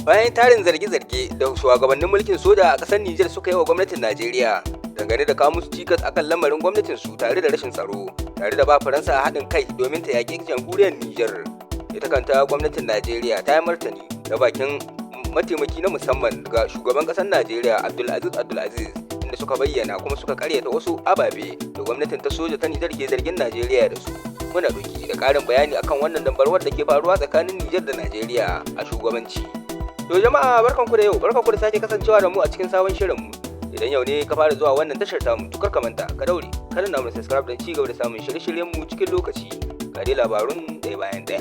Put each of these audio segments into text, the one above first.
Bayan tarin zarge-zarge da shugabannin mulkin soja a ƙasar Nijar suka yi wa gwamnatin Najeriya dangane da kawo musu cikas akan lamarin gwamnatin su tare da rashin tsaro, tare da ba Faransa haɗin kai domin ta yaƙi jamhuriyar Nijar, ita kanta gwamnatin Najeriya ta yi martani da bakin mataimaki na musamman ga shugaban ƙasar Najeriya, Abdulaziz Abdulaziz, inda suka bayyana kuma suka karyata wasu ababe da gwamnatin ta soja ta Nijar ke zargin Najeriya da su. Muna ɗauki da ƙarin bayani akan wannan dambarwar da ke faruwa tsakanin Nijar da Najeriya a shugabanci. To jama'a, barkanku da yau, barkanku da sake kasancewa da mu a cikin sabon shirinmu. Idan yau ne ka fara zuwa wannan tashar tamu, to kar ka manta, ka daure, ka danna mu subscribe don ci gaba da samun shirye-shiryen mu cikin lokaci. Ga dai labarun ɗaya bayan ɗaya.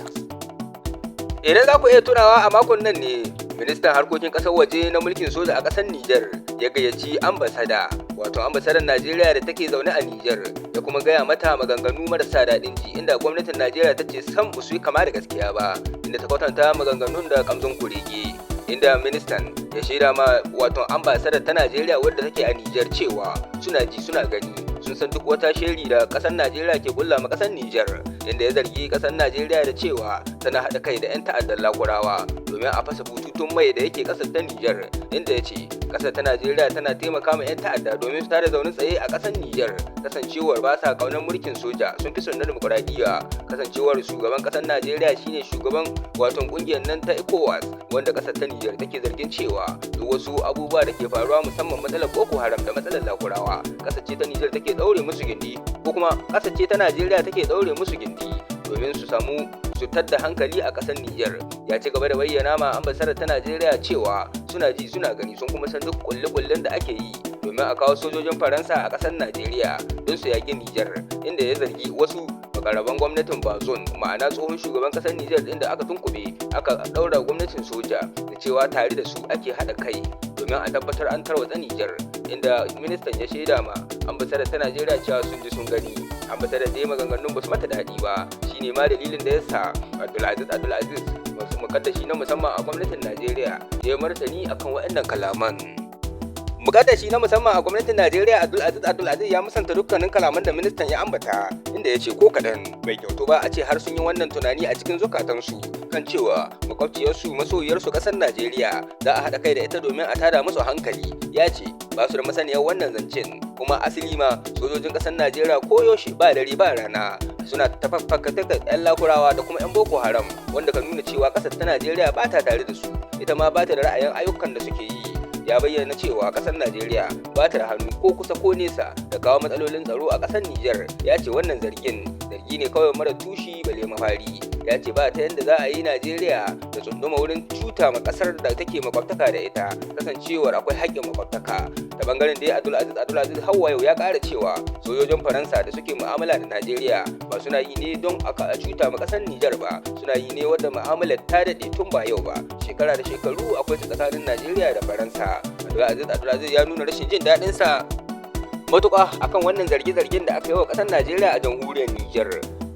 Idan za ku iya tunawa, a makon nan ne ministan harkokin ƙasar waje na mulkin soja a ƙasar Nijar ya gayyaci ambasada, wato ambasadan Najeriya da take zaune a Nijar, ya kuma gaya mata maganganu marasa daɗin ji, inda gwamnatin Najeriya ta ce sam ba su yi kama da gaskiya ba, inda ta kwatanta maganganun da kamzon kurege, inda ministan ya shaida ma wato ambasadar ta Najeriya wadda take a Nijar cewa suna ji suna gani, sun san duk wata sheri da ƙasar Najeriya ke kulla ma ƙasar Nijar, inda ya zargi ƙasar Najeriya da cewa tana haɗa kai da 'yan ta'addar Lakurawa domin a fasa bututun mai da yake ƙasar ta Nijar, inda ya ce ƙasar ta Najeriya tana taimaka ma 'yan ta'adda domin su tada zaune tsaye a ƙasar Nijar, kasancewar ba sa ƙaunar mulkin soja, sun fi son na dimokuraɗiyya, kasancewar shugaban ƙasar Najeriya shine shugaban wato ƙungiyar nan ta ECOWAS, wanda ƙasar ta Nijar take zargin cewa duk wasu abubuwa da ke faruwa, musamman matsalar Boko Haram da matsalar Lakurawa, ƙasar ce ta Nijar take ɗaure musu gindi, ko kuma ƙasar ce ta Najeriya take ɗaure musu gindi domin su samu su tadda hankali a ƙasar Nijar. Ya ci gaba da bayyana ma ambasadar ta Najeriya cewa suna ji suna gani, sun kuma san duk kulle-kullen da ake yi domin a kawo sojojin Faransa a ƙasar Najeriya don su yaƙi Nijar, inda ya zargi wasu makarraban gwamnatin Bazoum, ma'ana tsohon shugaban ƙasar Nijar ɗin da aka tunkube aka ɗaura gwamnatin soja, da cewa tare da su ake haɗa kai domin a tabbatar an tarwatsa Nijar, inda ministan ya shaida ma ambasadar ta Najeriya cewa sun ji sun gani. Ambasadar dai maganganun ba su mata daɗi ba, shine ma dalilin da ya sa Abdulaziz Abdulaziz, mukaddashi na musamman a gwamnatin Najeriya, ya yi martani akan waɗannan kalaman. Mukaddashi na musamman a gwamnatin Najeriya, Abdulaziz Abdulaziz, ya musanta dukkanin kalaman da ministan ya ambata, inda ya ce ko kaɗan bai kyautu ba a ce har sun yi wannan tunani a cikin zukatansu kan cewa makwabciyarsu, masoyiyarsu, ƙasar Najeriya za a haɗa kai da ita domin a tada musu hankali. Ya ce ba su da masaniyar wannan zancen, kuma asali ma sojojin ƙasar Najeriya koyaushe ba dare ba rana suna tafaffakatar 'yan Lakurawa da kuma 'yan Boko Haram, wanda ka nuna cewa ƙasar ta Najeriya ba ta tare da su, ita ma ba ta da ra'ayin ayyukan da suke yi. Ya bayyana cewa ƙasar Najeriya ba ta da hannu ko kusa ko nesa da kawo matsalolin tsaro a ƙasar Nijar. Ya ce wannan zargin zargi ne kawai mara tushi bale mafari. Ya ce ba ta yadda za a yi Najeriya da tsunduma wurin cuta ma ƙasar da take makwabtaka da ita, kasancewar akwai haƙƙin makwabtaka. Ta bangaren dai Abdulaziz Abdulaziz har wa yau ya ƙara cewa sojojin Faransa da suke mu'amala da Najeriya ba suna yi ne don aka cuta ma ƙasar Nijar ba, suna yi ne wadda mu'amalar ta daɗe tun ba yau ba, shekara da shekaru akwai ta tsakanin Najeriya da Faransa. Abdulaziz Abdulaziz ya nuna rashin jin daɗin sa matuƙa akan wannan zarge-zargen da aka yi wa ƙasar Najeriya a jamhuriyar Nijar.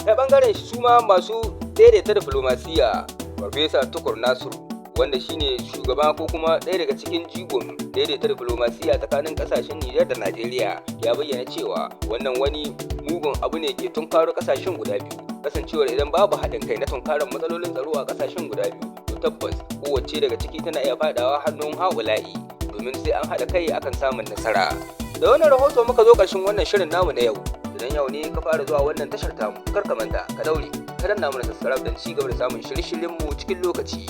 Ta bangaren shi su ma masu daidaita diflomasiya, Farfesa Tukur Nasiru, wanda shine shugaba ko kuma ɗaya daga cikin jigon daidaita diflomasiya tsakanin ƙasashen Nijar da Najeriya, ya bayyana cewa wannan wani mugun abu ne ke tunkaro ƙasashen guda biyu, kasancewar idan babu haɗin kai na tunkarar matsalolin tsaro a ƙasashen guda biyu, to tabbas kowace daga ciki tana iya faɗawa hannun ha'ula'i, domin sai an haɗa kai akan samun nasara. Da wannan rahoto muka zo ƙarshen wannan shirin namu na yau. Idan yau ne ka fara zuwa wannan tashar tamu, kar ka manta, ka daure, ka danna mana subscribe don ci gaba da samun shirye-shiryen mu cikin lokaci.